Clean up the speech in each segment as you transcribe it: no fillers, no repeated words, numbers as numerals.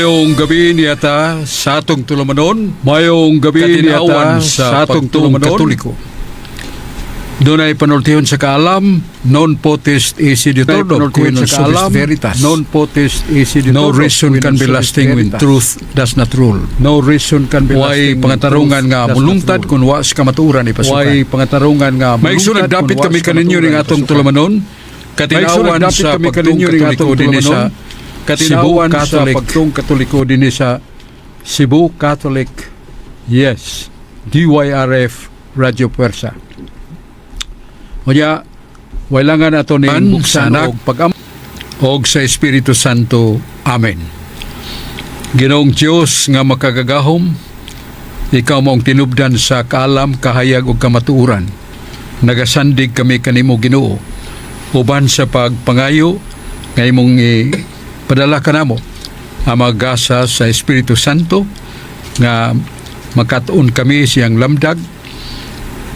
Mayong gabi niyata sa atong tulumanon. Mayong gabi Katinawan niyata sa sa atong pagtuong tulumanon. Katoliko. Dunay panultihon sa kaalam, non potest esse ditorno, Dunay panultihon qui non sa kaalam, subit veritas. Non potest esse No ditorno, reason qui can non be subit lasting when veritas. truth does not rule. No reason can be Way lasting when pangatarungan truth nga does not mulungtad rule. Kung wa sa kamatuoran ipasukan. Way pangatarungan nga Maigsoon, mulungtad nagdapit kung wa kami sa kaninyo ning kamatuoran atong ipasukan. Tulumanon. Maigsoon, Katinawan nagdapit sa kami pagtuong kaninyo ning Katoliko atong dinhi sa tulumanon. Cebu Katinawan sa Catholic. Pagtuong Katoliko dinhi sa Cebu Catholic, yes, DYRF Radio Puwersa. Unya, wailangan ato ning An buksan sa Anak, og pag og sa Espiritu Santo. Amen. Ginoong Dios nga makagagahom, ikaw maong tinubdan sa kaalam, kahayag ug kamatuoran. Nagasandig kami kanimo, Ginoo, uban sa pagpangayo nga imong padala kanamo ang mga gasa sa Espiritu Santo nga makatuon kami siyang lamdag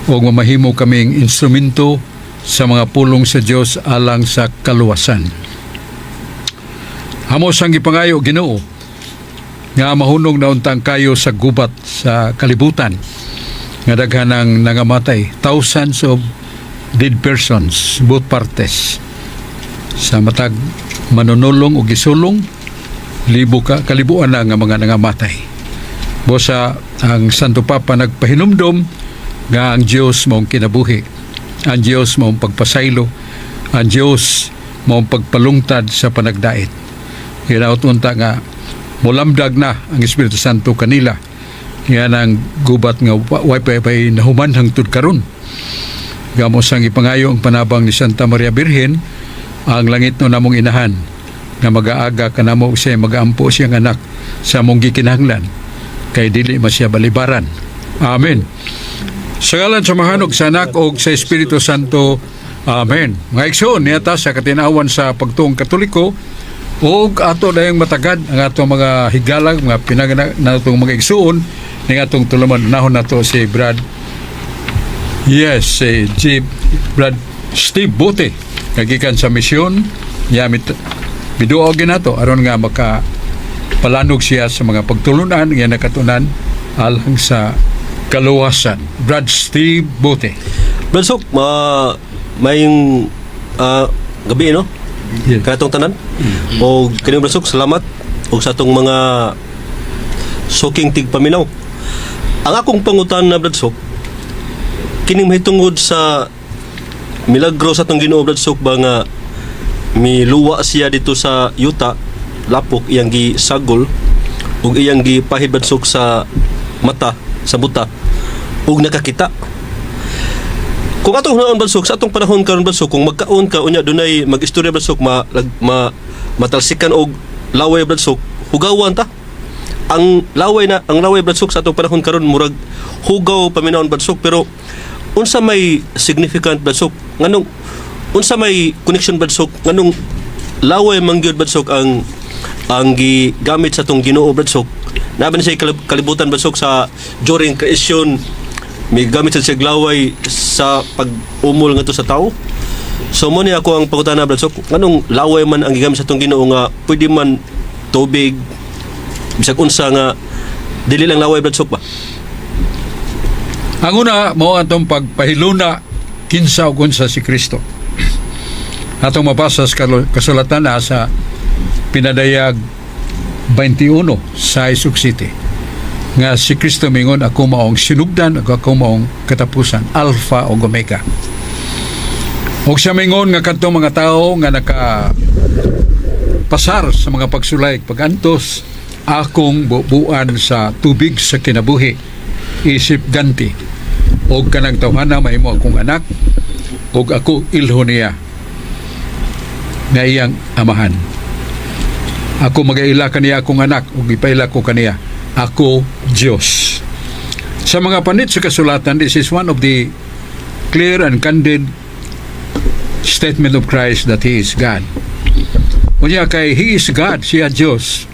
o mamahimo kaming instrumento sa mga pulong sa Dios alang sa kaluwasan. Amo sang gipangayo, Ginoo, nga mahunong na untang kayo sa gubat sa kalibutan nga daghan ang nangamatay, thousands of dead persons, both parties. Sa matag manunulong o gisulong, libo ka kalibuan na nga mga nangamatay. Busa ang Santo Papa nagpahinumdom nga ang Dios maong kinabuhi, ang Dios maong pagpasaylo, ang Dios maong pagpalungtad sa panagdait. Hinaut unta nga mulamdag na ang Espiritu Santo kanila nga ang gubat nga way pa pay nahuman hangtod karon. Amo sang ipangayo ang panabang ni Santa Maria Birhen, ang langit no namong inahan, nga magaaga kanamo siya, magaampo siyang anak sa among gikinahanglan kay dili man siya balibaran. Amen. Sa ngalan sa Amahan ug sa Anak ug sa Espiritu Santo. Amen. Mga igsoon, niyata sa katinawan sa pagtuong Katoliko ug ato dayong matagad ang atong mga higalag, mga pinaganak natong mga igsoon ning atong tuluman nahon nato si Brad, yes, si G. Brad Steve Bote nga gikan sa misyon niya mit miduog nato aron nga maka palanog siya sa mga pagtulunan nga nakatunan alang sa kaluwasan. Brad Steve Bote. Brad Sok, mayong gabi, no? Yes. Kanatong tanan. O kini, Brad Sok, salamat og sa atong mga suking tigpaminaw. Ang akong pangutana, Brad Sok, kining mahitungod sa milagro sa atong Ginoo, Brad Sok, ba nga miluwa siya dito sa yuta, lapok iyang gisagol ug iyang gipahid, Brad Sok, sa mata, sa buta ug nakakita. Kung atong hunaon, Brad Sok, sa atong panahon karon, Brad Sok, kung magkaon ka unya dunay mag-istorya, Brad Sok, ma matalsikan og laway, Brad Sok, hugawan ta. Ang laway na ang laway, Brad Sok, sa atong panahon karon murag hugaw paminawon, Brad Sok, pero unsa may significant, Brad Sok, nganong unsa may connection, Brad Sok, nganong laway man gyud, Brad Sok, ang gigamit sa atong Ginoo, Brad Sok? Naa ba ni siya kalibutan, Brad Sok, sa during creation may gamit sa siya laway sa pag-umol ngadto sa tao? So mo ni ako ang pangutana, Brad Sok, nganong laway man ang gigamit sa atong Ginoo nga pwede man tubig, bisag unsa nga dili lang laway, Brad Sok ba? Ang una mao atong pagpahiluna kinsa ug unsa si Kristo. Atong mabasa sa kasulatan na sa Pinadayag 21 sa Isuk City nga si Kristo mingon, "Ako maong sinugdan ug ako maong katapusan, Alpha ug Omega." Ug siya mingon nga kadtong mga tawo nga naka pasar sa mga pagsulay, pagantos, akong bubuan sa tubig sa kinabuhi isip ganti og kanang tawhana mahimo akong anak ug ako ilho niya nga iyang amahan. Ako magaila kaniya akong anak ug ipaila ko kaniya. Ako Dios. Sa mga panit sa kasulatan, this is one of the clear and candid statement of Christ that He is God. Unya kay He is God, siya Dios.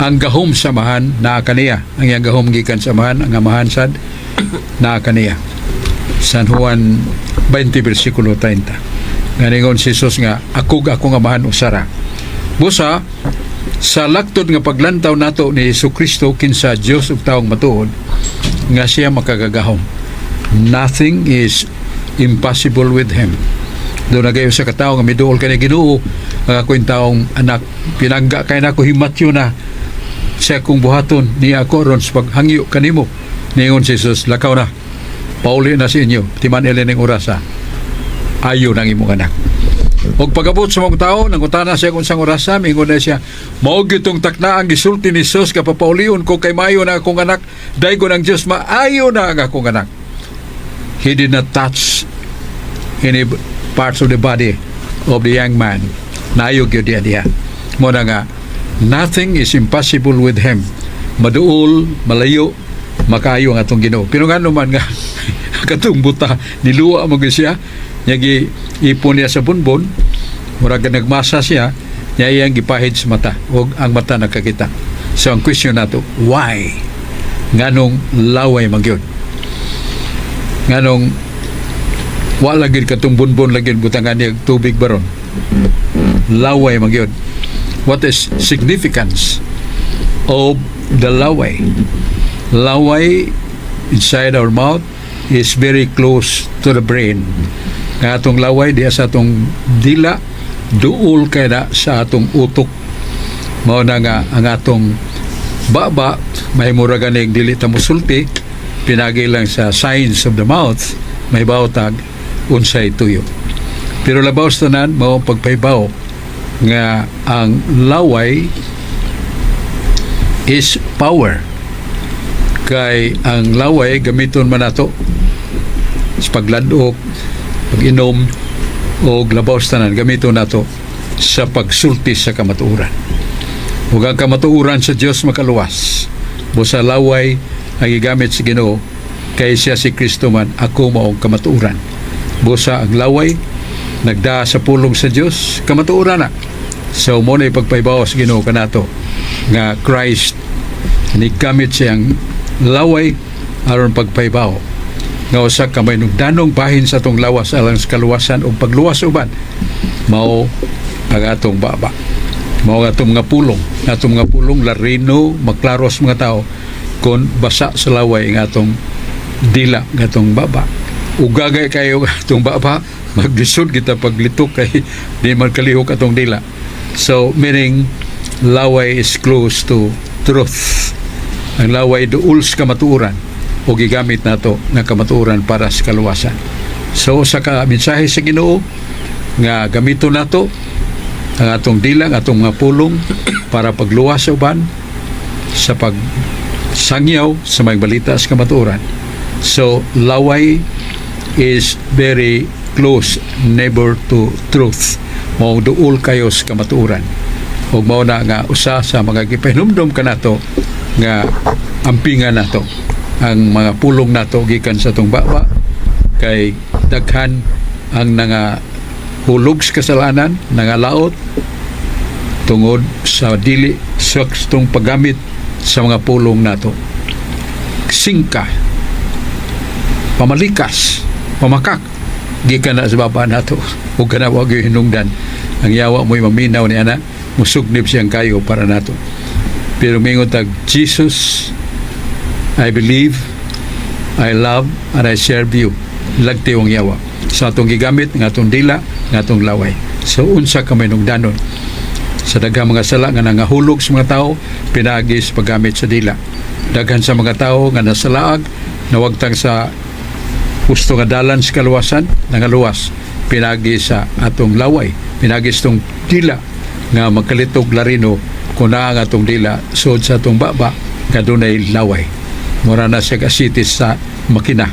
Ang gahom sa Amahan naa kaniya. Ang iyang gahom gikan sa Amahan, ang Amahan sad naa kaniya. San Juan 20 versikulo 30. Nga ningon si Jesus nga ako ug akong Amahan usara. Busa Sa laktod nga paglantaw nato ni Hesus Kristo, kinsa Dios ug taong matuod, nga siya makagagahom. Nothing is impossible with Him. Duna gayo sa katawo nga miduol kani Ginoo, ang akong taong anak pinangga kay nako, himatyo na siya kung buhaton ni ako ron sa paghangyo kanimo. Ningon si Jesus, "Lakaw na, pauli na sa inyo, timan ning orasa, ayo nang imong anak." Og pag-abot sa mga tao, nangutana siya kung sang orasa, mingon na siya, "Mao gyud takna ang gisulti ni Jesus ka papaulion ko kay maayo na akong anak, daygon ang Dios, maayo na ang akong anak." He did not touch any parts of the body of the young man. Naayo gyud diya diya. Mao na nga, nothing is impossible with Him. Maduol, malayo, makaayo ang atong Ginoo. Pero ngano man nga katong buta niluwa mo gyud siya, nya gi ipon niya sa bunbon, murag nagmasa siya, niya iyang gipahid sa mata ug ang mata nakakita. So ang question nato, why? Nganong laway man gyud? Nganong wala gyud katong bunbon lagi butangan niya tubig baron? Laway man gyud. What is significance of the laway? Laway inside our mouth is very close to the brain. Nga atong laway diya sa atong dila, duol kay na sa atong utok. Mao na nga ang atong baba mahimo ra ganing dili ta mosulti, pinagi lang sa signs of the mouth may tag unsay tuyo. Pero labaw sa tanan, mao ang pagpahibaw nga ang laway is power, kay ang laway gamiton man nato sa paglandok, pag-inom, o labaw sa tanan, gamiton nato sa pagsulti sa kamatuoran. Ug ang kamatuoran sa Dios makaluwas. Busa laway ang gigamit sa Ginoo kay siya si Kristo man, "Ako mao ang kamatuoran." Busa ang laway nagdaa sa pulong sa Dios, kamatuoran na. So mao na ipagpahibaw sa Ginoo kanato nga Christ ni gamit siyang laway aron pagpahibaw nga usa ka may nugdanong bahin sa atong lawas alang sa kaluwasan ug pagluwas sa uban mao ang atong baba, mao ang atong mga pulong. Atong mga pulong larino, maklaro sa mga tao kung basa sa laway ang atong dila, ang atong baba. Ugagay kayo ang atong baba, maglisod kita paglitok kay di man kalihok atong dila. So meaning, laway is close to truth. Ang laway duol sa kamatuoran o gigamit nato nga kamatuoran para sa kaluwasan. So sa ka mensahe sa Ginoo nga gamiton nato ang atong dila, ang atong mga pulong para pagluwas sa uban sa pagsangyaw sa mga balita sa kamatuoran. So laway is very close neighbor to truth. Mao duol kayo sa kamatuoran. Ug mao na nga usa sa mga gipahinumdom kanato nga ampingan nato ang mga pulong nato gikan sa atong baba kay daghan ang nanga hulog sa kasalanan, nangalaot tungod sa dili saktong paggamit sa mga pulong nato. Singka, pamalikas, pamakak, gikan na sa baba nato. Ug kana wa gyud hinungdan. Ang yawa mo'y maminaw ni ana, musugnib siyang kayo para nato. Pero mingon tag, "Jesus, I believe, I love, and I serve you." Lagti ang yawa sa atong gigamit nga atong dila, nga atong laway. So unsa ka may nugdanon sa daghang mga sala nga nangahulog sa mga tao pinaagi sa paggamit sa dila. Daghan sa mga tao nga nasalaag, nawagtang sa husto nga dalan sa kaluwasan, nangaluwas pinagi sa atong laway, pinagi sa atong dila nga magkalitog larino kung naa ang atong dila sud sa atong baba nga dunay laway. Mura na siya kasitis sa makina.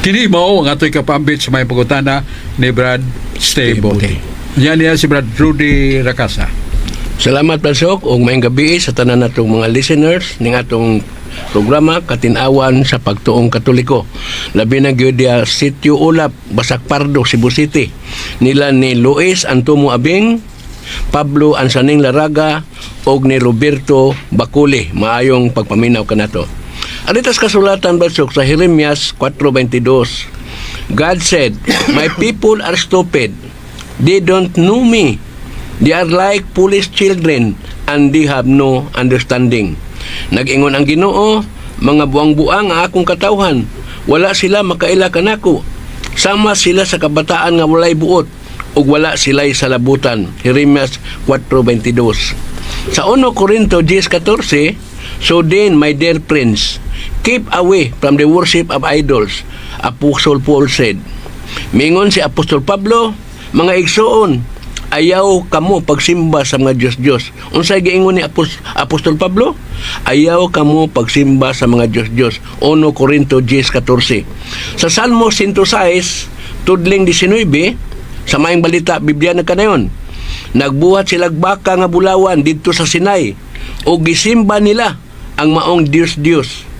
Kini mao ang ato'y kapambit sa may pagutana ni Brad Stay Bote. Yan niya si Brad Rudy Rakasa. Salamat, Pasok, ug maayong gabi sa tanan natong mga listeners ning atong programa Katin-awan sa Pagtuong Katoliko. Labi na gyud diha Sitio Ulap, Basak Pardo, Cebu City. Nila ni Luis Antomo Abing, Pablo Ansaning Laraga ug ni Roberto Baculi. Maayong pagpaminaw kanato. Aritas kasulatan, Basok, sa Jeremias 4:22. God said, "My people are stupid. They don't know me. They are like foolish children. and they have no understanding." Nag-ingon ang Ginoo, "Mga buang-buang ang akong katawhan, wala sila makaila kanako. Sama sila sa kabataan nga walay buot ug wala sila'y salabutan." Jeremias 4:22. Sa 1 Corinto 10:14, "So then, my dear friends, keep away from the worship of idols," Apostle Paul said. Mingon si Apostol Pablo, "Mga igsuon, ayaw kamo pagsimba sa mga Diyos-Diyos." Unsay giingon ni Apostol Pablo? "Ayaw kamo pagsimba sa mga Diyos-Diyos." 1 Corinto 10:14. Sa Salmo 106, tudling 19, sa Maayong Balita Biblia na kanayon, "Nagbuhat silag baka nga bulawan didto sa Sinai o gisimba nila ang maong Diyos-Diyos."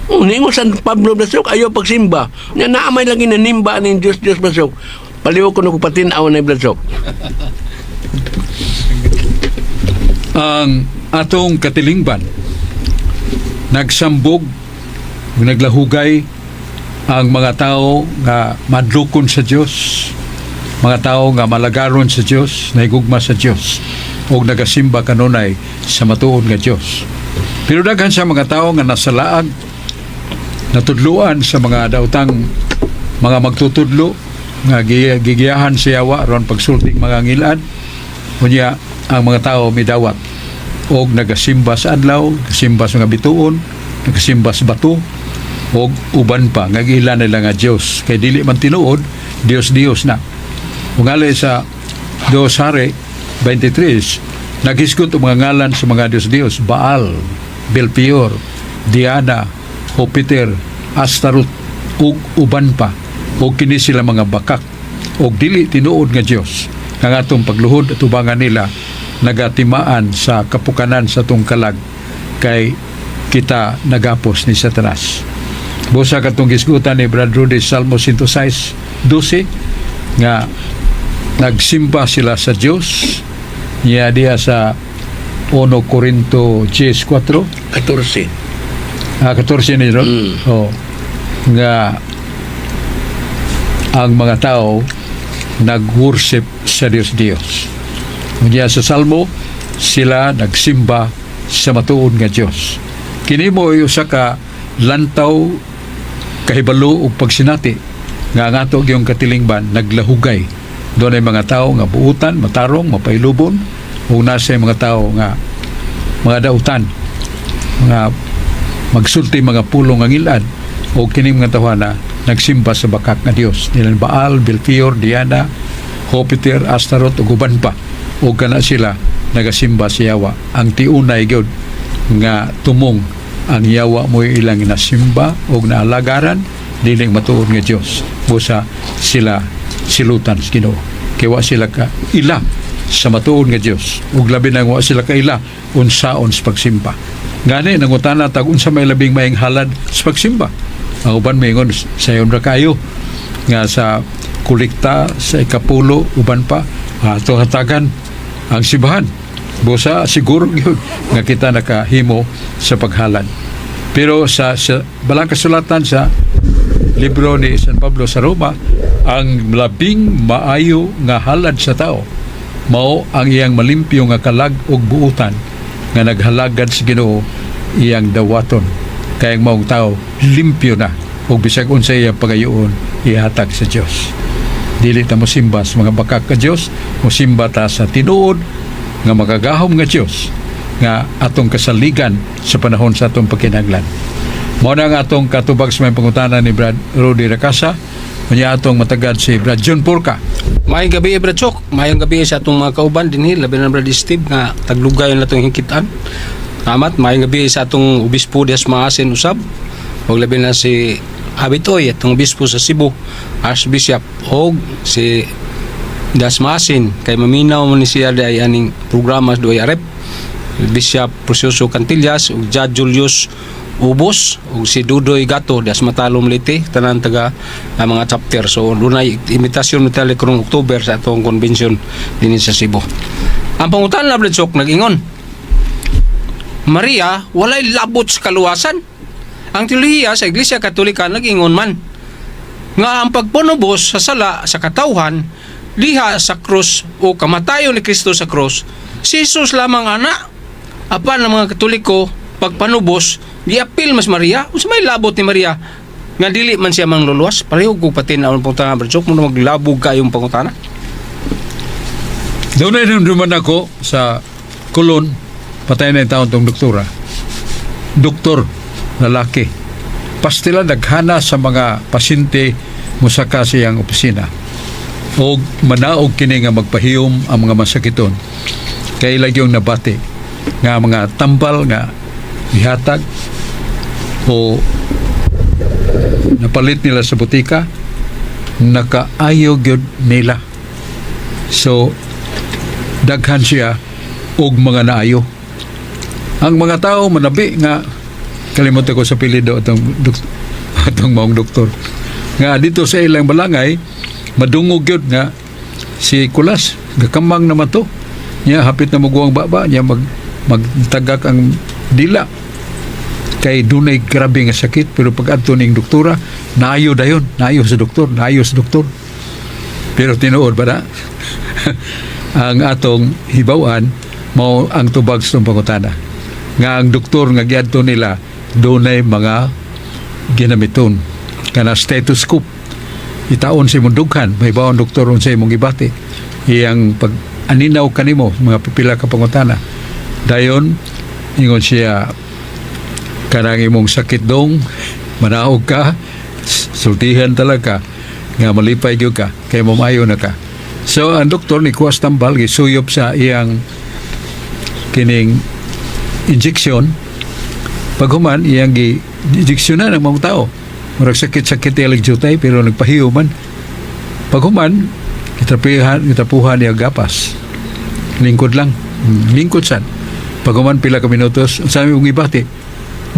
Oh, ningon San Pablo, Brad Sok, ayaw pagsimba. Nya naamay lagi nanimba ning Diyos-Diyos, Brad Sok. Paliw ko no patin-aw na, Brad Sok. Ang atong katilingban nagsambog, naglahugay ang mga tao nga madlukon sa Dios, mga tao nga malagaron sa Dios, nahigugma sa Dios ug nagasimba kanunay sa matuod nga Dios. Pero daghan sa mga tao nga nasalaag, natudluan sa mga daotang mga magtutudlo nga gigiyahan sa yawa aron pagsulting mga ngilad. Unya ang mga tao midawat og nagasimba sa adlaw, nagasimba sa mga bituon, nagasimba sa bato og uban pa nga giila nila nga Dios kay dili man tinuod Dios Dios na. Ungali sa Dos Hari 23, naghisgot ang mga ngalan sa mga Dios Dios: Baal, Belpeor, Diana, Jupiter, Astaroth ug uban pa, ug kini sila mga bakak ug dili tinuod nga Dios nga atong pagluhod at tubangan nila nagatimaan sa kapukanan sa atong kalag kay kita nagapos ni Satanas. Busa katong gisgutan ni Brad Rudy, Salmo 106:12, nga nagsimba sila sa Dios niya diya sa 1 Corinto 10:4. 14. Ah, 14 ni ron. Oh, nga ang mga tao nag-worship sa Dios Dios. Unya sa Salmo, sila nagsimba sa matuod nga Dios. Kini mo usa ka lantaw, kahibalo ug pagsinati nga ang ato gyung katilingban naglahugay. Doon ay mga tao nga buutan, matarong, mapailubon, ug nasa mga tao nga mga dautan, mga magsulti mga pulong ang ilad, o kining mga tawhana nagsimba sa bakak nga Dios nilang Baal, Belfior, Diana, Jupiter, Astaroth ug uban pa, ug kana sila nagasimba sa yawa. Ang tiunay gyud nga tumong ang yawa mo ilang nasimba ug naalagaran, dili matuod nga Dios. Busa sila silutan sa Ginoo kay wa sila ka ila sa matuod nga Dios, ug labi nang wa sila kaila unsaon sa pagsimba. Gani nangutana tag unsa may labing maayong halad sa pagsimba. Ang uban moingon sayon ra kayo nga sa kolekta sa ikapulo, uban pa ato hatagan ang simbahan, busa siguro gyud nga kita nakahimo sa paghalad. Pero sa balang kasulatan, sa libro ni San Pablo sa Roma, ang labing maayo nga halad sa tao mao ang iyang malimpyo nga kalag ug buutan nga naghalagad sa Ginoo iyang dawaton, kay ang maong tao limpyo na ug bisag unsa iyang pagayoon ihatag sa Dios. Dili ta mosimba sa mga bakak ka Dios, mosimba ta sa tinuod nga makagahom nga Dios nga atong kasaligan sa panahon sa atong pagkinahanglan. Mao na ang atong katubag sa may pangutana ni Brad Rudy Racasa. Unya atong matagad si Brad John Porca. Maayong gabi, Brad Chok. Maayong gabi sa atong mga kauban dinhi, labi na Brad Steve nga taglugay na atong hingkitan. Salamat. Maayong gabi sa atong obispo diha sa Maasin usab. Ug labi na si Abitoy, atong obispo sa Cebu, Archbishop, og si Das Maasin kay maminaw mo ni siya diay aning programa sa DYRF. Bishop Precioso Cantillas ug Judge Julius Ubos ug si Dudoy Gato das Matalom, Leyte, tanan taga ang mga chapter. So dunay imbitasyon ni tali karong October sa atong convention dinhi sa Cebu. Ang pangutana, Brad Sok, nag-ingon, "Maria walay labot sa kaluwasan." Ang teolohiya sa Iglesia Katolika nag-ingon man nga ang pagpanubos sa sala sa katawhan diha sa krus o kamatayon ni Kristo sa krus, si Jesus lamang ana. Apan ang mga Katoliko, pagpanubos, giapil mas Maria. Unsa may labot ni Maria nga dili man siya mangluluwas? Pareho kog patin ang pangutana, Brad Sok, mo maglabog kayong pangutana. Doon na duman ako sa Kulon, patay na yung taon tong doktora. Doktor, lalaki. Pastila daghana sa mga pasyente musaka sa iyang opisina. Og manaog kini nga magpahiyom ang mga masakiton. Kay yung nabati nga mga tambal nga gihatag o napalit nila sa butika, nakaayo gyud nila. So daghan siya og mga naayo. Ang mga tao manabi nga, kalimot ako sa apelyido atong maong doktor. Nga dito sa ilang balangay madungog gyud nga si Kulas gakamang naman to. Nya hapit na muguang baba niya, magtagak ang dila kay dunay grabe nga sakit, pero pag adto ning doktora, naayo dayon, naayo sa doktor, naayo sa doktor. Pero tinuod ba na? Ang atong hibawan mao ang tubag sa pangutana nga ang doktor nga giadto nila dunay mga ginamiton kana stethoscope, itaon sa imong dughan, mahibaw ang doktor unsa imong gibati, iyang pag aninaw kanimo mga pipila ka pangutana, dayon ingon siya, "Kanang imong sakit dong, manaog ka, sultihan talaga nga malipay gyud ka kay mamayo na ka." So ang doktor ni kuwas tambal, gisuyop sa iyang kining injection. Paghuman, iyang gi injeksyonan ang mga tao, murag sakit-sakit ilang jutay, pero nagpahiyo man. Paghuman, gitrapihan, gitrapuhan niya gapas, lingkod lang. Lingkod sad. Paghuman pila ka minutos, sabi mong ibati,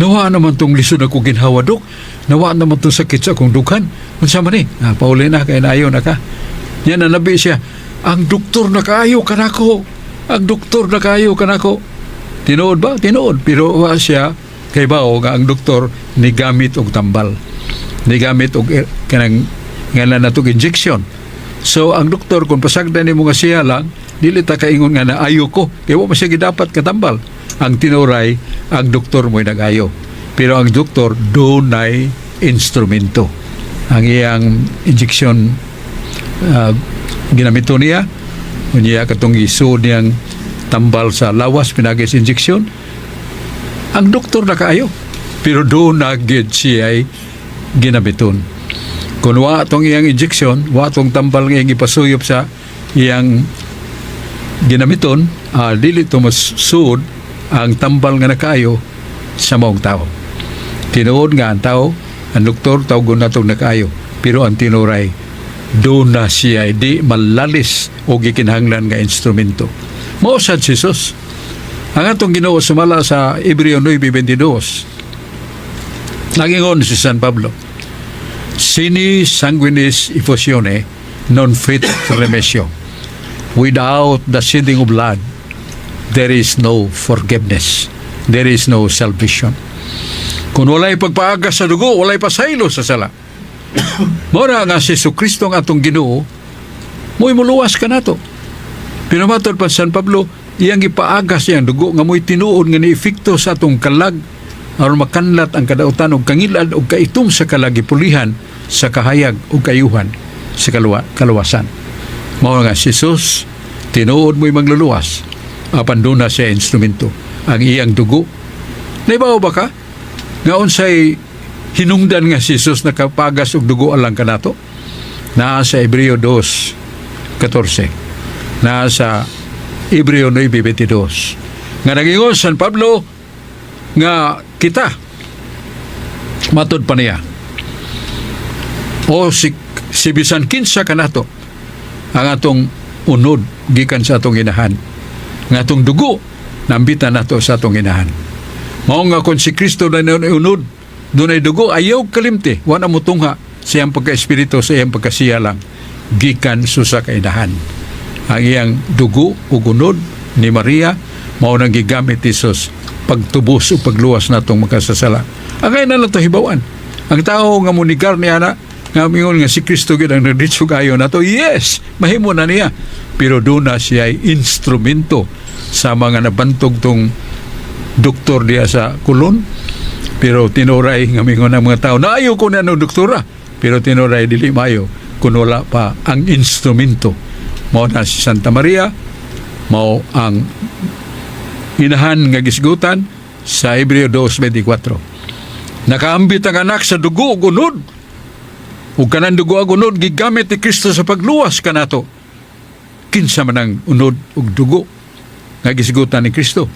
"Nawa naman tong lisod ako ginhawa, dok. Nawa naman tong sakit sa akong dughan. Unsa man ni?" "Ah, pauli na kay naayo na ka." Yan, nanabi siya. "Ang doktor nakaayo kanako. Ang doktor nakaayo kanako." Tinuod ba? Tinuod. Pero wa siya kay bao nga ang doktor ni gamit og tambal. Ni gamit og kanang nga na injection. So ang doktor, kung pasagdan nimo nga siya lang, dili ta kaingon nga naayo ko. Kay wa man siya gidapat katambal. Ang tinuray, ang doktor mo'y nag-ayo. Pero ang doktor dunay instrumento. Ang iyang injection, ginamito niya, unya katong isuod niyang tambal sa lawas pinagi sa injection, ang doktor nakaayo. Pero doon na gyud siya ay ginamiton. Kung wa tong iyang injection, wa tong tambal nga iyang ipasuyop sa iyang ginamiton, dili to masuod ang tambal nga nakaayo sa maong tao. Tinuod nga ang tao, ang doktor, tawgon natong nakaayo. Pero ang tinuray, doon na siya di malalis o gikinahanglan nga instrumento. Mao sad si Jesus. Ang atong Ginoo, sumala sa Hebreo 9:22, nagingon si San Pablo, "Sine sanguinis effusione non fit remissio." Without the shedding of blood, there is no forgiveness. There is no salvation. Kung walay pagpaagas sa dugo, walay pasaylo sa sala. Mora nga si Kristo ang atong Ginoo, mo'y muluwas kanato. Pero matod pa San Pablo, iyang ipaagas iyang dugo nga mo'y tinuod nga ni-epekto sa atong kalag aron makanlat ang kadautan og kangilad og kaitom sa kalag, gipulihan sa kahayag ug kayuhan sa kaluwasan. Mao nga si Jesus tinuod mo'y mangluluwas, apan doon na siya instrumento, ang iyang dugo. Naibaw ba ka nga unsay hinungdan nga si Jesus nakapagas og dugo alang kanato? Naa sa Hebreo 2:14. Naa sa Hebreo 9:22. Nga nagingon San Pablo nga kita, matod pa niya, o si bisan kinsa kanato, ang atong unod gikan sa atong inahan, nga atong dugo nambitan nato sa atong inahan. Mao nga kung si Kristo na unod, dunay dugo, ayaw kalimti, wa na mutungha sa iyang pagka-espiritu, sa iyang pagkasiya lang, gikan susa ka inahan. Ang iyang dugo ug unod ni Maria mao nang gigamit ni Jesus pagtubos o pagluwas natong makasasala. Ang kaya na lang to hibawan. Ang tao nga munigar niya na nga mingon nga si Kristo gyud ang nagditsog ayo nato, yes, mahimo na niya. Pero doon na siya ay instrumento sa mga nabantog tong Doktor diya sa Kulon, pero tinuray nga mingon ang mga tao naayo ko na no doktora, pero tinuray dili maayo kun wala pa ang instrumento. Mao na si Santa Maria, mao ang inahan nga gisgutan sa Hebreo 2:24. Nakaambit ang anak sa dugo ug unod, ug kanang dugo ug unod gigamit ni Kristo sa pagluwas kanato. Kinsa man ang unod ug dugo nga gisgutan ni Kristo?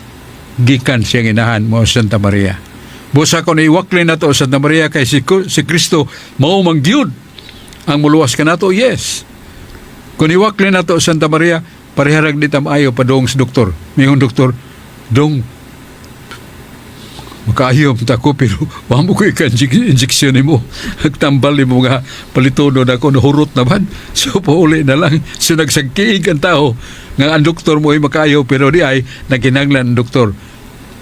Gikan siyang inahan, mo Santa Maria. Busa kon iwakli nato Santa Maria kay si Kristo mao man gyud ang muluwas kanato, yes. Kung iwakli nato Santa Maria, pareharag di maayo padung sa doktor. Mingon doktor, "Dong, makaayo ta ko, pero wa mo ko ika-injection nimo. Nagtambal nimo nga palitono na ko, nahurot naman." So pauli na lang. So nagsagkiig ang tao nga ang doktor mo ay makaayo, pero di ay nagkinahanglan ang doktor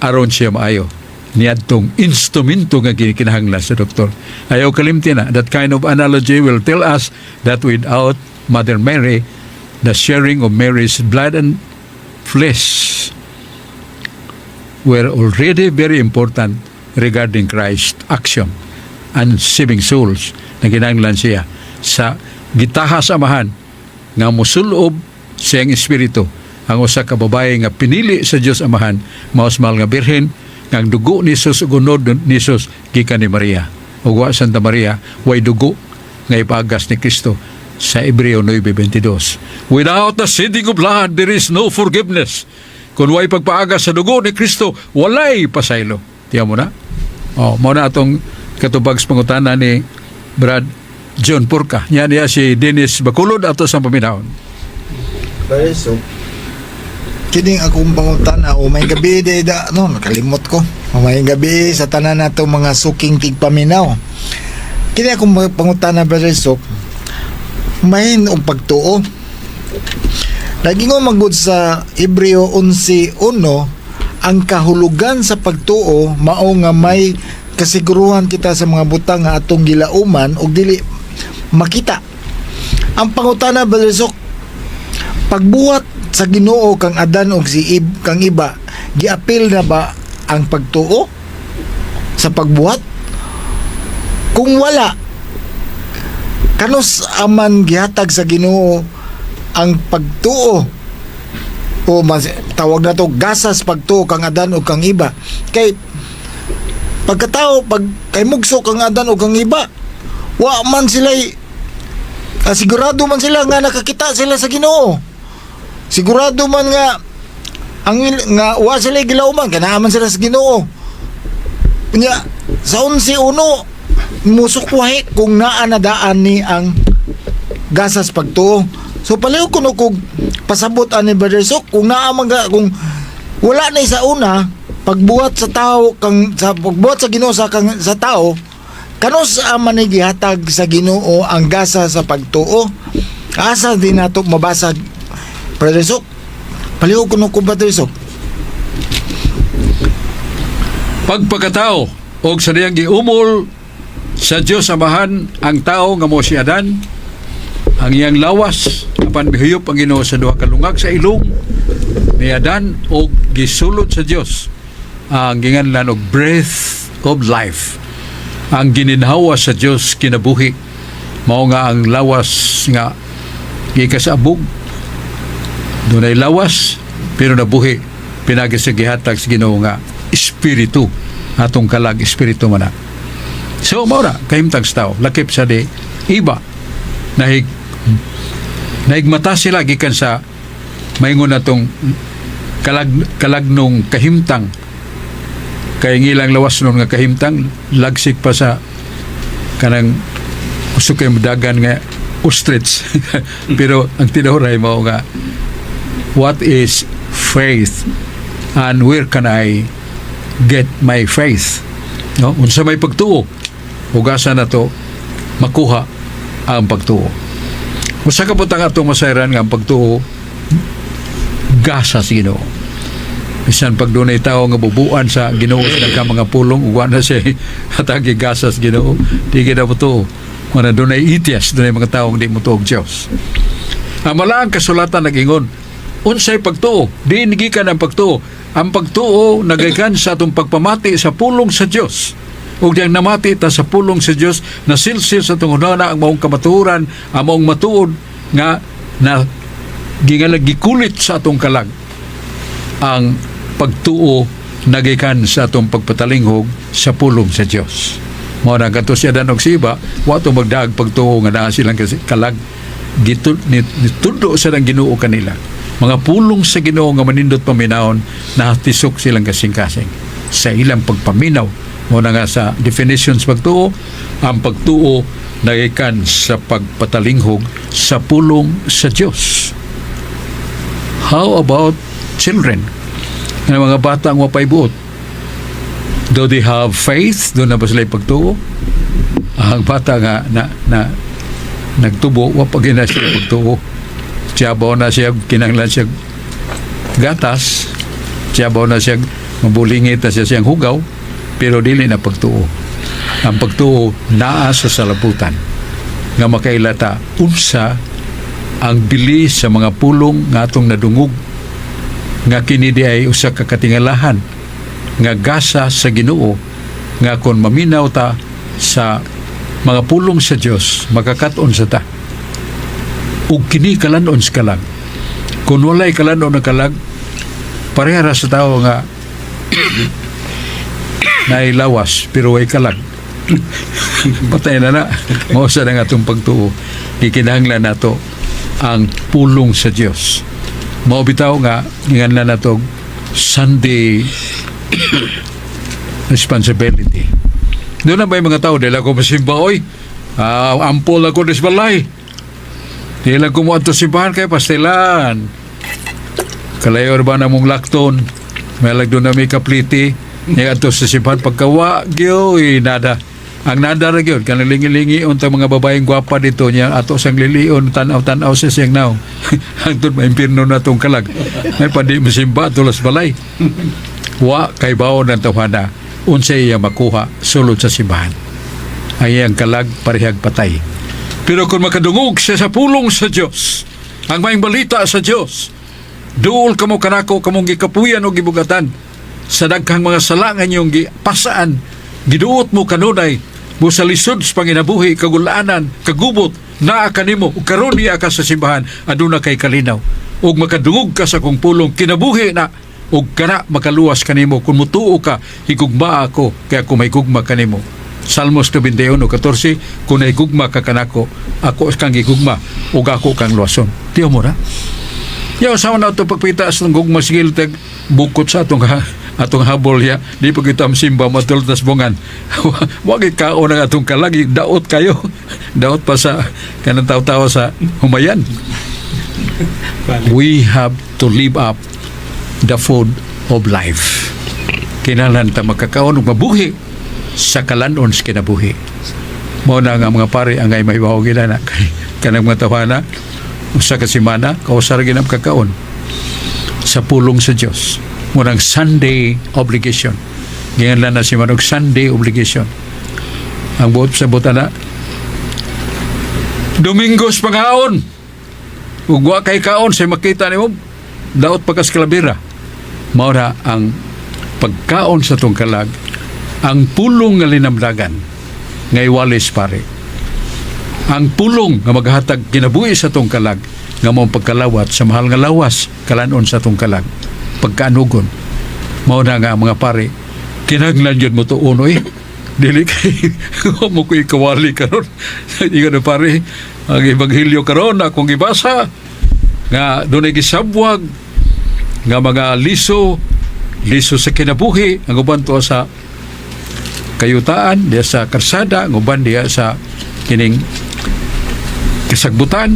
aron siya maayo niadtong instrumento nga gikinahanglan sa doktor. Ayaw kalimti na that kind of analogy will tell us that without Mother Mary, the sharing of Mary's blood and flesh were already very important regarding Christ's action and saving souls na kinahanglan siya sa gitahas Amahan nga musulob siyang espiritu ang usa ka babae nga pinili sa Dios Amahan, mao sa mahal nga Birhen, nga ang dugo ni Jesus ug unod ni Jesus gikan ni Maria. Ug wa Santa Maria, way dugo nga ipagas ni Kristo sa Hebreo 9:22. Without the shedding of blood, there is no forgiveness. Kung way pagpaagas sa dugo ni Kristo, walay pasaylo. Tiyan mo na? Oh, mao na atong katubag sa pangutana ni Brad John Purka. Yan niya si Dennis Bacolod ato sa paminawon. Brother, so kining akong pangutana o may gabi de da no, nakalimot ko. May gabi sa tanan nato mga suking tigpaminaw. Kini akong mga pangutana, Brother Sok, mahin og pagtuo. Nagingon magud sa Hebreo 11:1, ang kahulugan sa pagtuo mao nga may kasiguruhan kita sa mga butang nga atong gilauman ug dili makita. Ang pangutana, Brother Sok, pagbuhat sa Ginoo kang Adan og si Ib kang Eva, giapil na ba ang pagtuo sa pagbuhat? Kung wala, kanus aman gihatag sa Ginoo ang pagtuo o mas, tawag na to gasas pagtuo kang Adan o kang Eva? Kay pagkatao pag kay mugso kang Adan o kang Eva, wa man sila, sigurado man sila nga nakakita sila sa Ginoo, sigurado man nga nga wa sila gilauman kay naa man sila sa Ginoo. Nya sa 11:1 musukwahi kung naa na daan ni ang gasas pagtuo. So paliw kuno kog pasabot ani, Brother Sok, kung naa man kung wala na sa una pagbuhat sa tao kang sa pagbuhat sa Ginoo sa kang sa tao, kanus man ni gihatag sa Ginoo ang gasa sa pagtuo? Asa din nato mabasa, Brother Sok? Paliw kuno ko, Brother Sok. Pagpagkatao og sa diyang giumol sa Dios Amahan ang tao nga mo si Adan, ang iyang lawas, apan mihuyop ang Ginoo sa duha ka lungag sa ilong ni Adan og gisulod sa Dios ang ginganlan og breath of life, ang gininhawa sa Dios kinabuhi. Mao nga ang lawas nga gikasabog, dunay lawas pero nabuhi pinagi sa gihatag sa Ginoo nga espiritu. Atong kalag espiritu man na. So mao na kahimtang sa tao, lakip sa di iba nahigmata sila gikan sa maingon natong kalagnong kahimtang, kay ang ilang lawas nun nga kahimtang lagsik pa sa kanang gusto kay dagan nga ostrich. Pero ang tinuray mao nga what is faith and where can I get my faith, no? Unsa may pagtuo ug asa na to makuha ang pagtuo? Usa ka butang atong masayran nga ang pagtuo gasa sa Ginoo. Bisan pag dunay tao nga bubuan sa Ginoo sa daghang mga pulong ug wa na siya hatagi gasa sa Ginoo, di gid mo tuo. Mana dunay atheist, dunay mga taong di mo tuo og Dios. Ang malaang kasulatan nag-ingon Unsay pagtuo? Diin gikan ang pagtuo? Ang pagtuo nagagikan sa atong pagpamati sa pulong sa Dios. Ug diyang namati ta sa pulong sa Dios, nasilsil sa atong hunahuna ang maong kamatuoran, ang maong matuod nga na gingalag gikulit sa atong kalag. Ang pagtuo nagikan sa atong pagpatalinghog sa pulong sa Dios. Mao na kadto si Adan og si Eva, wa to magdaag pagtuo nga naa silang kalag. Nitudo sa ng Ginoo kanila. Mga pulong sa Ginoo nga manindot paminawon, natisok silang kasing-kasing sa ilang pagpaminaw. Mao na nga sa definitions pagtuo, ang pagtuo nagikan sa pagpatalinghog sa pulong sa Dios. How about children? Nga mga bata ang wapay buot. Do they have faith? Duna ba sila pagtuo? Ang bata nga na nagtubo, wa pa gyud na siya pagtuo. Tiyabaw na siya, kinanglan siya gatas, tiyabaw na siya, mabulingit na siya siyang hugaw, pero dili na pagtuo. Ang pagtuo naa sa salabutan nga makaila ta unsa ang bili sa mga pulong nga atong nadungog, nga kini di ay usa ka katingalahan nga gasa sa Ginoo, nga kon maminaw ta sa mga pulong sa Dios, makakat-on sa ta ug kini kalan-on sa kalag. Kung walay kalan-on na kalag, pareha ra sa tao nga nailawas pero way kalag, patay na na. Mao sa nga atong pagtuo, gikinahanglan nato ang pulong sa Dios. Mao bitaw nga nginganlan nato Sunday responsibility. Duna ba yung mga tao, "Dili ako masimba oy. Ah, ampol ako des balay. Dili lang ko moadto simbahan kay pastilan. Kalayor ba na mong lakton? May lag duna may kapliti. Niya adto sa simbahan pagkawa gyoy nada. Ang nada ra gyud kanang lingi-lingi unta mga babaeng gwapa dito niya ato sang lilion, tan-aw-tan-aw sa siyang naong. Hangtod maimpirno na tong kalag. May pandi masimba tulas balay." Wa kay bawo ng tawhana unsay iya makuha sulod sa simbahan. Ay ang kalag parehag patay. Pero kung makadungog siya sa pulong sa Dios, ang maayong balita sa Dios, "Duol kamo kanako, kamong gikapuyan o gibugatan sa daghang mga sala nga inyong gipasaan, giduot mo kanunay mo sa lisod sa panginabuhi, kagulanan, kagubot, naa kanimo ug karon niya ka sa simbahan, aduna kay kalinaw ug makadungog ka sa kong pulong, kinabuhi na ug kana makaluwas kanimo kung mutuo ka, higugma ako kay ako may gugma kanimo." Salmos 21:14, "Kung nahigugma ka kanako, ako kang gigugma ug ako kang luwason." Tiyo mo na. Yaw sa na ito pagpita sa gugma sigil tag bukot sa atong habol ya di pa kita simba matulog tas bungan wa gid kaon ang atong kalagi, daot kayo, daot pa sa kanang taw-tawa sa humayan. We have to live up the food of life. Kinahanglan ta makakaon ug mabuhi sa kalanon sa kinabuhi. Mao na nga mga pare ang ay mahibaw gila na kay kanang mga tawhana, usa ka semana kausa ra ginam kakaon sa pulong sa Dios. Mao nang Sunday obligation. Giingan na si Manog Sunday obligation. Ang buot sa butana Domingos pangaon. Ug wa kay kaon say makita nimo daot pagkas kalabira. Mao na ang pagkaon sa tong kalag, ang pulong nga linamdagan nga iwalis pare. Ang pulong nga maghatag kinabuhi sa tong kalag nga mao ang pagkalawat sa mahal nga lawas, kalanon sa tong kalag. Pagkaanugon. Mao na nga mga pare kinahanglan yun mo tuon oy. Dili kay mo ko ikawali karon. Ingon na pare, ang ebanghelyo karon akong gibasa nga dunay gisabwag nga mga liso, liso sa kinabuhi, ang uban to sa kayutaan diya sa karsada, ang uban diya sa kining kasagbutan.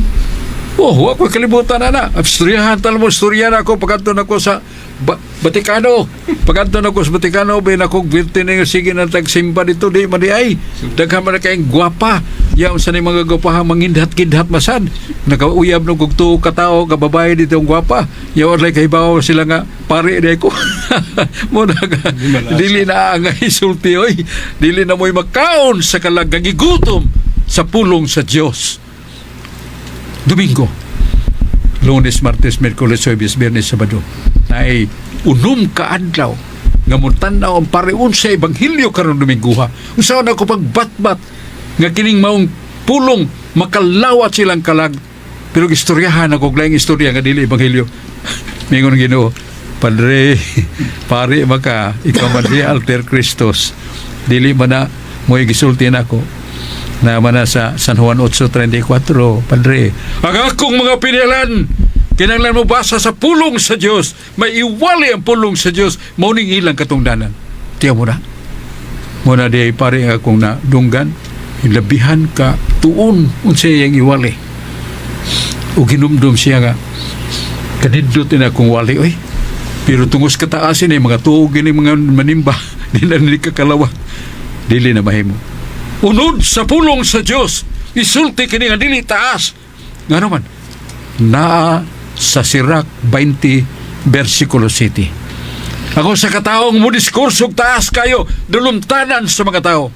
Oh, wa ko kalibutan ana. Istoryahan tal mo, istorya na ako pagkanto na ko sa Vatikano. Pagkanto na ko sa Vatikano, bin ako birti na yung sige na tagsimba dito, di man di ay. Daghan man na kayong gwapa. Yaw sa ni mga gwapahan, mangindhat-kindhat masan. Nakauyab no kung tuo katao, kababae dito ang gwapa. Yaw like kahibaw sila nga pare di ko. Mo na ka, dili na ang isulti oy. Dili na mo'y makaon sa kalag gigutom sa pulong sa Dios. Domingo. Lunes, Martes, Miyerkules, Huwebes, Biyernes, Sabado. Naay 6 ka adlaw nga mutan-aw ang pare unsa ebanghelyo karon Dominguha. Unsa na ko pagbatbat nga kining maong pulong makalawat silang kalag. Pero istoryahan ako laing istorya nga dili ebanghelyo. Mingon ang Ginoo, "Padre, pare maka ikaw man di alter Christos. Dili man na mo'y gisulti nako na man na sa San Juan 8:34, Padre. Ang akong mga pinilan, kinahanglan mo basa sa pulong sa Dios, may iwali ang pulong sa Dios, mao ning ilang katungdanan." Tiyaw mo na. Mo na di pare ang akong nadunggan, labihan ka tuon unsa iyang iwali. O ginumdum siya nga kanindot na akong wali oy. Pero tungos kataasin eh, mga tuog ini mga manimba, di na ni kakalawat. Dili na mahimo. Unod sa pulong sa Dios, isulti kini nga dili taas. Nga naman, naa sa Sirach 20 versikulo 7. Ako sa kataong mo diskurso og taas kayo, dulumtanan sa mga tao.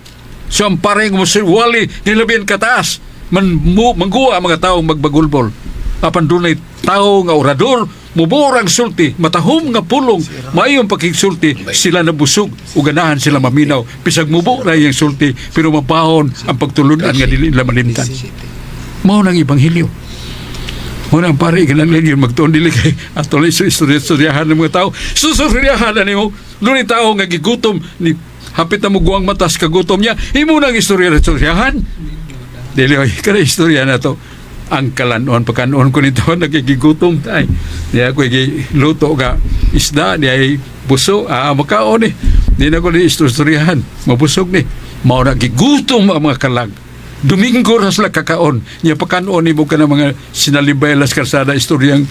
So ang pareng mo si wali nilabihan kataas, man mo mangguwa ang mga taong magbagulbol. Apan dunay tao nga orador, mubor ang sulti, matahom nga pulong, maayong pakigsulti, sila nabusog ug ganahan sila maminaw. Bisag mubo ra iyang sulti, pero mabahon ang pagtulunan nga dili nila malimtan. Mao nang ebanghelyo. Mao nang pare kinahanglan yun magtuon dili kay ato lang istorya-istoryahan ng mga tao. Susuryahan na nimo. Dunay tao nga gigutom ni hapit na mo guwang matas kagutom niya. Imo nang istorya-istoryahan. Dili oy kada istorya na to. Ang kalanon pagkanon ko nito nagigigutom tay. Di ako luto ka isda di ay buso makaon ni. Di na ko ni istoryahan. Mabusog ni. Mao na gigutom ang mga kalag. Domingo ra sila kakaon. Nya pakanon nimo ka ng mga sinalibay las kalsada istoryang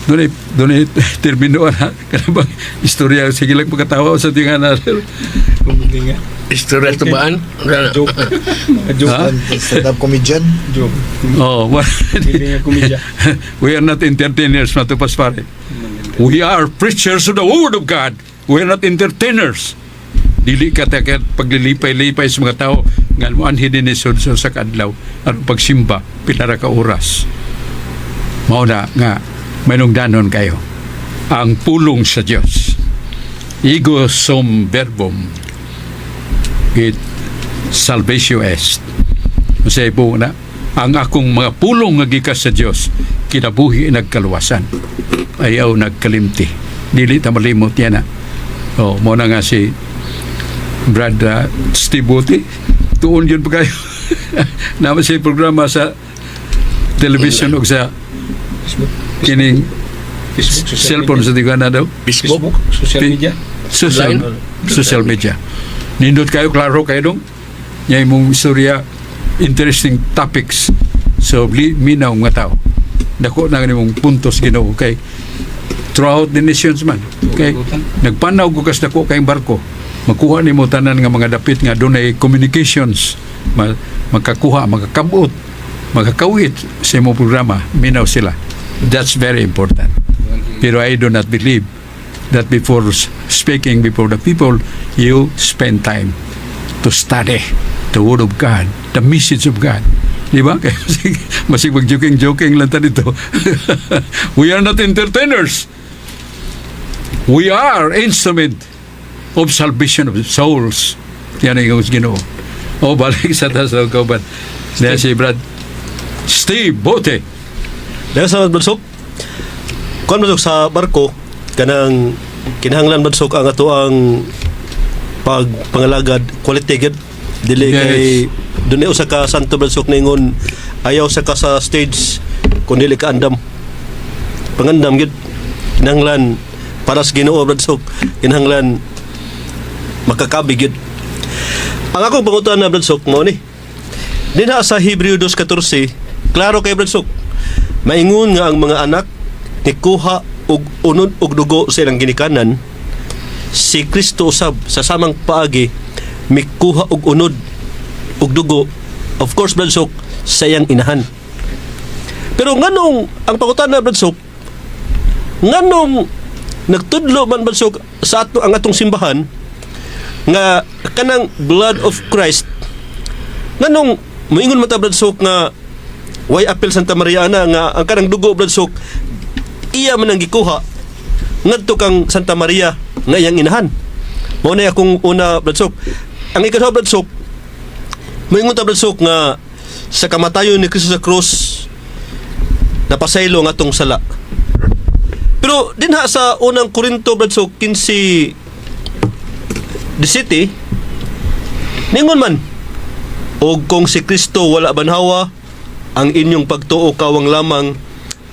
dunay termino ana kana bang istorya sige lang pagkatawa sa tinga na. Kumbaga nga. Istorya tubaan. Joke. Mga joke. Ha? Stand-up comedian. Joke. Oh, well, Hindi nga komedya. We are not entertainers, matupas pare. We are preachers of the Word of God. We are not entertainers. Dili ka ta paglilipay-lipay sa mga tao nga mo anhi din ni sa sa kadlaw aron pagsimba pila ra ka oras. Mao na nga manungdanon kayo ang pulong sa Dios. Ego sum verbum et salvatio est. Unsay po na ang akong mga pulong nga gikas sa Dios kinabuhi nagkaluwasan, ayaw nagkalimti. Dili ta malimot yan na. Oh, mo na nga si Brad Steve Buti tuon yun pa kayo naman siya programa sa television o sa Facebook. Kining Facebook, social cellphone media. sa tigana na daw. Facebook. Facebook, social media. Social Line. Social media nindot kayo, klaro kayo dong nya imong istorya, interesting topics, so li, minaw nga tao dako na nimong puntos Ginoo kay throughout the nations man kay nagpanaw ko kas dako kayong barko makuha nimo tanan nga mga dapit nga dunay communications makakuha, makakabot, makakawit sa imong programa, minaw sila. That's very important. Pero I do not believe that before speaking before the people, you spend time to study the Word of God, the message of God. Di ba? Kaya masig mag-joking-joking lang ta dito. We are not entertainers. We are instrument of salvation of souls. Yan ang iyong Ginoo. O, balik sa taas ng kauban. Diyan si Brad Steve Bote. Dahil sa Badsok, kuan Badsok sa barko, kanang kinahanglan Badsok ang ato ang pagpangalagad quality gid dili kay dunay usa ka santo Badsok ningon ayaw sa ka sa stage kun dili ka andam, pangandam gid. Kinahanglan para sa Ginoo Badsok, kinahanglan makakabig gid. Ang akong pangutana Badsok mao ni dinha sa Hebreo 2:14, klaro kay Badsok, maingon nga ang mga anak nikuha og unod og dugo sa ilang ginikanan. Si Kristo usab sa samang paagi mikuha og unod og dugo, of course Bradsok sa iyang inahan. Pero nganong ang pangutana Bradsok, nganong nagtudlo man Bradsok sa ato ang atong simbahan nga kanang blood of Christ, nganong moingon man ta Bradsok nga Way apil Santa Maria ana nga ang kanang dugo, Brad Sok, iya man ang gikuha ngadto kang Santa Maria nga iyang inahan. Mao na akong una, Brad Sok. Ang ikaduha, Brad Sok, moingon ta, Brad Sok, nga sa kamatayon ni Kristo sa krus napasaylo ang atong sala. Pero dinha sa Unang Korinto, Brad Sok, 15:17, ningon man, "Og kung si Kristo wala banhawa, ang inyong pagtuo kawang lamang,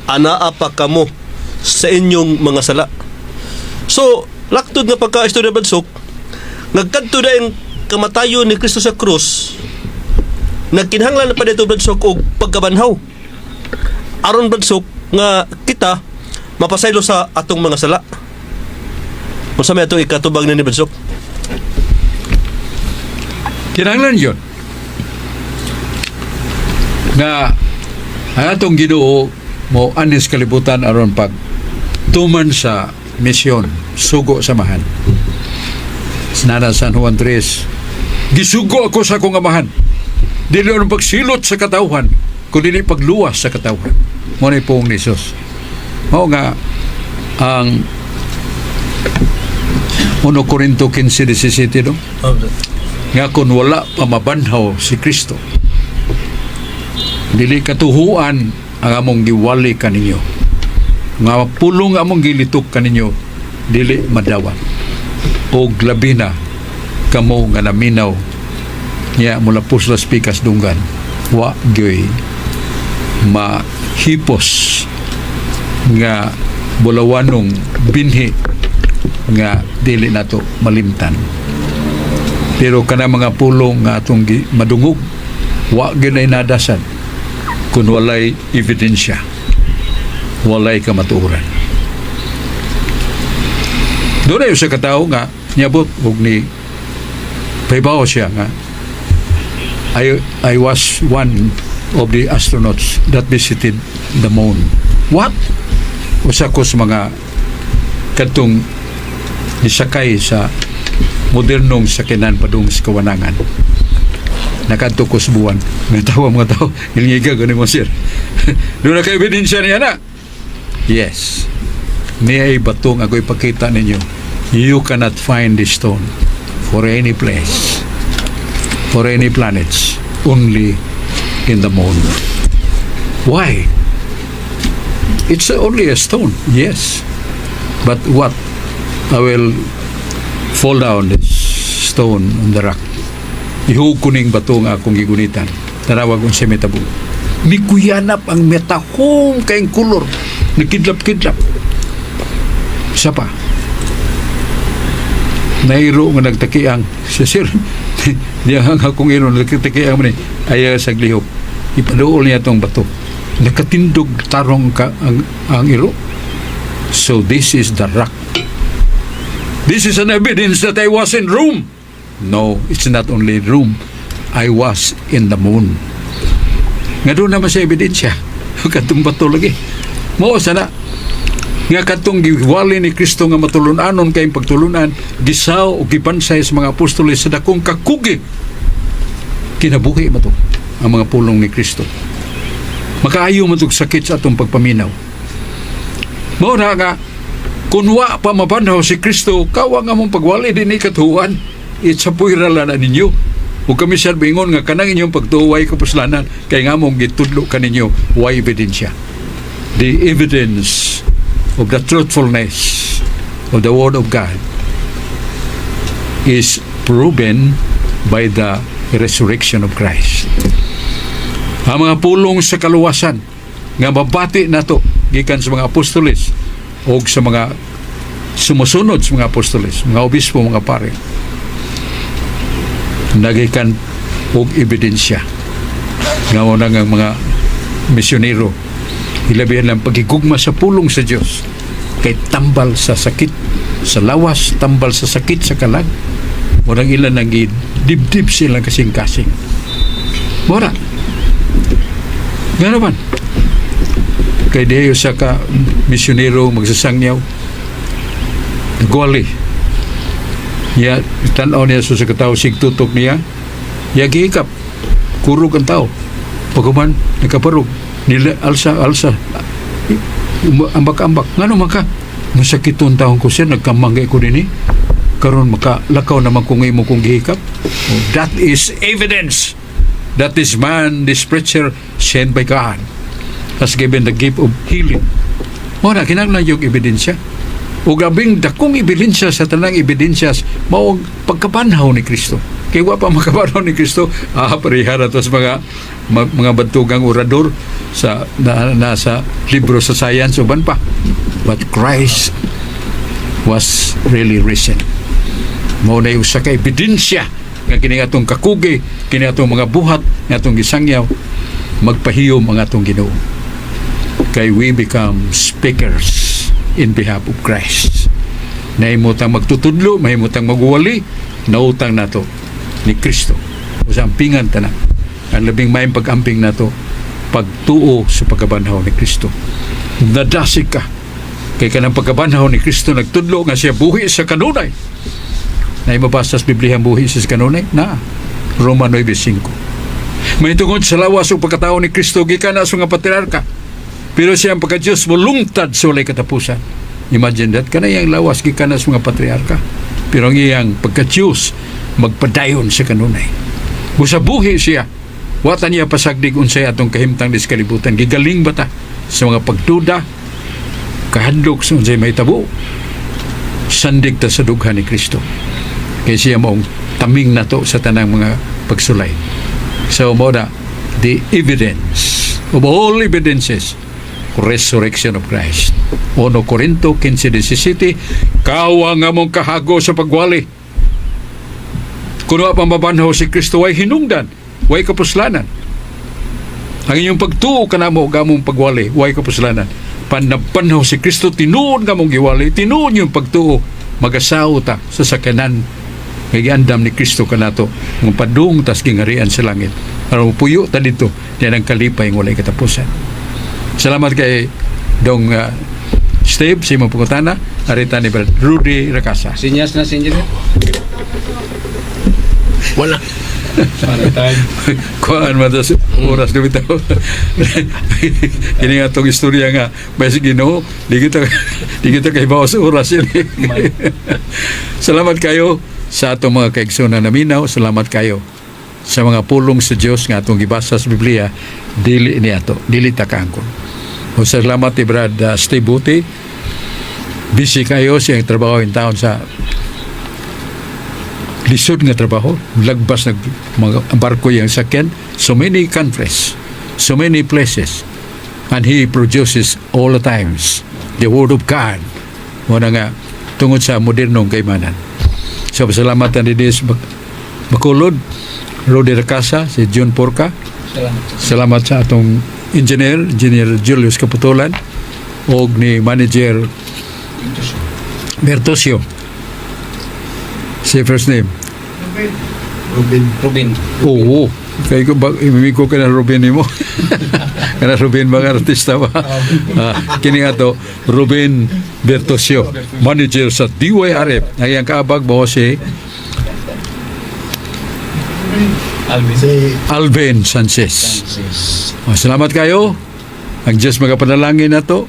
anaa pa kamo sa inyong mga sala." So, laktod nga pagka-istorya, Brad Sok, nagkadto na kamatayon ni Kristo sa krus, nagkinahanglan na pa dito, Brad Sok, og pagkabanhaw. Aron, Brad Sok, nga kita mapasaylo sa atong mga sala. Unsa may atong ikatubag ni Brad Sok? Kinahanglan yun nga ang atong Ginoo mo anis kalibutan aron pag tuman sa misyon, sugo sa Amahan. Sinana San Juan 3, "Gisugo ako sa akong Amahan dili aron pagsilot sa katawhan kundi dili pagluwas sa katawhan." Mo ni pulong ni Jesus. Mao nga ang 1 Corinto 15:17, no, nga kung wala pa mabanhaw si Kristo, dili katuhuan ang among giwali kaninyo, nga pulong among gilitok kaninyo dili madawat, og labi na kamo nga naminaw niya mula puslas pikas dunggan, wa gyoy mahipos nga bulawanong binhi nga dili nato malimtan. Pero kana mga pulong nga atong madungog, wa gyud ay nadasan kung walay ebidensya, walay kamatuoran. Doon ay sa katao nga niabot og ni pahibaw siya nga "I was one of the astronauts that visited the moon." "What?" "Usa ko sa mga kadtong nisakay sa modernong sakyanan padung sa kawanangan. Nakadto ko sa buwan." Mga tawa mga tao, "Ilngiga gani mo, sir. Doon na kay ebidensya niya na." "Yes. Niya ay batong ako ipakita ninyo. You cannot find this stone for any place, for any planets, only in the moon." "Why? It's only a stone." "Yes. But what? I will fall down this stone on the rock. Ihug ko ning bato nga akong gigunitan. Tanawag unsay mitabo." Mikuyanap ang metahong kayong kolor. Nagkidlap-kidlap. Isa pa. Nairo nga nagtakiang. Siya, "Sir, diya ang akong iro, nagtakiang man eh. Ayaw sa lihok." Ipaduol niya itong bato. Nakatindog tarong ka ang iro. "So this is the rock. This is an evidence that I was in Rome." "No, it's not only Rome. I was in the moon." Nga doon naman sa ebidensya. Katong bato lagi. Mao sana nga katong giwali ni Kristo nga matulunanon kayong pagtulunan, gisaw o gibansay sa mga apostoles sa dakong kakugi. Kinabuhi man to ang mga pulong ni Kristo. Makaayo man tog sakit sa atong pagpaminaw. Mao na nga kung wa pa mabanhaw si Kristo, kawa nga mong pagwali din katuhuan. Itsapuy ra na ninyo. Ug kami siya bingon nga kanang inyong pagtuo way kapuslanan kay nga mong gitudlo kaninyo way ebidensya. The evidence of the truthfulness of the Word of God is proven by the resurrection of Christ. Ang mga pulong sa kaluwasan nga mabati nato gikan sa mga apostoles o sa mga sumusunod sa mga apostoles, mga obispo, mga pare, nagikan og ebidensya nga mo na nga mga misyonero, hilabihan lang pagigugma sa pulong sa Dios kay tambal sa sakit sa lawas, tambal sa sakit sa kalag. Murang ilan nang dibdib silang kasing-kasing. Mura nga naman kay dihayo sa ka misyonero magsasangyaw, nagwali niya, tanaw niya sa katao, sigtutok niya, ya gihikap, kurog ang tao. Paghuman nakabarog nila, alsa alsa, ambak-ambak. Ngano man ka? Masakiton taon ko, sir, nagkamangay ko dinhi. Karon maka lakaw naman kung imo kong gihikap. Oh, that is evidence that this man, this preacher sent by God, has given the gift of healing. Mao na kinahanglan yung ebidensya. O gabing dakong ebidensya sa tanang ebidensyas mao ang pagkabanhaw ni Kristo. Kay wa pa makabanhaw ni Kristo, pareha na to sa mga bantugang orador sa na sa libro sa science uban pa. But Christ was really risen. Mao na usa ka ebidensya nga kini atong kakugi, kini atong mga buhat, nga atong gisangyaw, magpahiyom ang atong Ginoo. Kay we become speakers in behalf of Christ. Nahimo tang magtutudlo, mahimo tang magwali, nautang nato ni Kristo. O sa ampingan ta na. Ang labing maayong pag-amping nato, pagtuo sa pagkabanhaw ni Kristo. Nadasig ka. Kay kanang pagkabanhaw ni Kristo nagtudlo nga siya buhi sa kanunay. Na mabasa sa Biblia ang buhi sa kanunay? Na. Roma 9:5. May tungod sa lawas o pagkatao ni Kristo gikan na sa mga patriarka. Pero siya ang pagka-Diyos mulungtad sa walay katapusan. Imagine that. Kanayang lawas gikan na sa mga patriarka. Pero ang iyang pagka-Diyos magpadayon sa kanunay. Busa buhi siya. Wata niya pasagdig unsay atong kahimtang dis kalibutan. Gigaling ba ta sa mga pagduda, kahadlok sa unsay mahitabo? Sandig ta sa dughan ni Kristo. Kay siya maong taming nato sa tanang mga pagsulay. So mao na the evidence of all evidences, resurrection of Christ. 1 Corinto 15:17, kawang among kahago sa pagwali. Kung wa pa mabanhaw si Kristo, way hinungdan, way kapuslanan. Ang inyong pagtuo kanamo ug among pagwali, way kapuslanan. Pan nabanhaw si Kristo, tinuod nga mong giwali, tinuod yung pagtuo, magasaw ta sa sakyanan nga giandam ni Kristo kanato, nga padung tas gingarian sa langit. Aron puyo ta dito, diyan ang kalipay ng walay katapusan. Salamat kay Dong Steve, sa imong pangutana, arita ni Brad Rudy Rakasa. Sinyas na si engineer. Wala. Para tayo. Kuan man ta sa oras na bitaw. Kini nga tong istorya nga may sa Ginoo, di kita kay sa oras yun. Salamat kayo sa atong mga kaigsoon naminaw, salamat kayo sa mga pulong sa Dios nga atong gibasa sa Biblia, dili ni ato, dili ta kaangkon. O salamat ni Brad Steve Buti. Busy kayo siyang trabaho in town sa lisod nga trabaho, lagbas nag mga barko yang sakyan, so many countries, so many places, and he produces all the times the word of God. Muna nga tungod sa modernong kaimanan. So salamat ni Des Bacolod, Rodi Racasa, si John Porca. Salamat. Salamat sa atong engineer, Engineer Julius Kaputolan, og ni manager Bertosio. Si first name? Ruben. Ruben. Oo. Kay ko ba imimi ko kana Ruben nimo. Kana Ruben mga artista ba? Kini ato Ruben Bertosio, manager sa DYRF. Ang iyang kaabag mo si Alvin. Si Alvin Sanchez. Oh, salamat kayo. Ang Diyos magapanalangin nato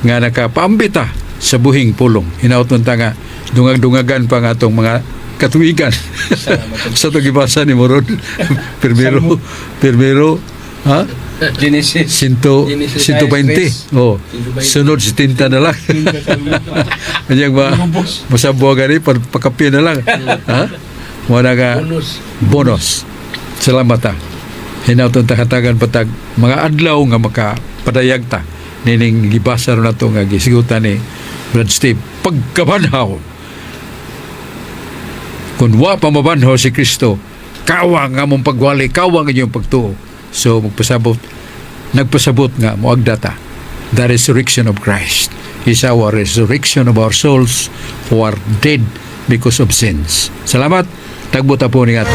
nga nakapaambita sa buhing pulong. Hinaot ta nga dungag-dungagan pa nga atong mga katuigan sa itong gibasa ni Moron. Primero, primero, ha? Genesis. Sinto, Genesis 120. Oh, sunod 70 na lang. Kanyang ba, masabuha gani, pagkapi na lang. Ha? Wala ka, Bonus. Bonus. Salamat ta. Hinauton ta katagan patag mga adlaw nga makapadayag ta nining gibasa ron nato nga gisigutan ni Brad Steve, pagkabanhaw. Kung wa pa mabanhaw si Kristo, kawang ang among pagwali, kawang inyong pagtuo. So magpasabot, nagpasabot nga moagda ta. The resurrection of Christ is our resurrection of our souls who are dead because of sins. Salamat. Tagbot po ni ato.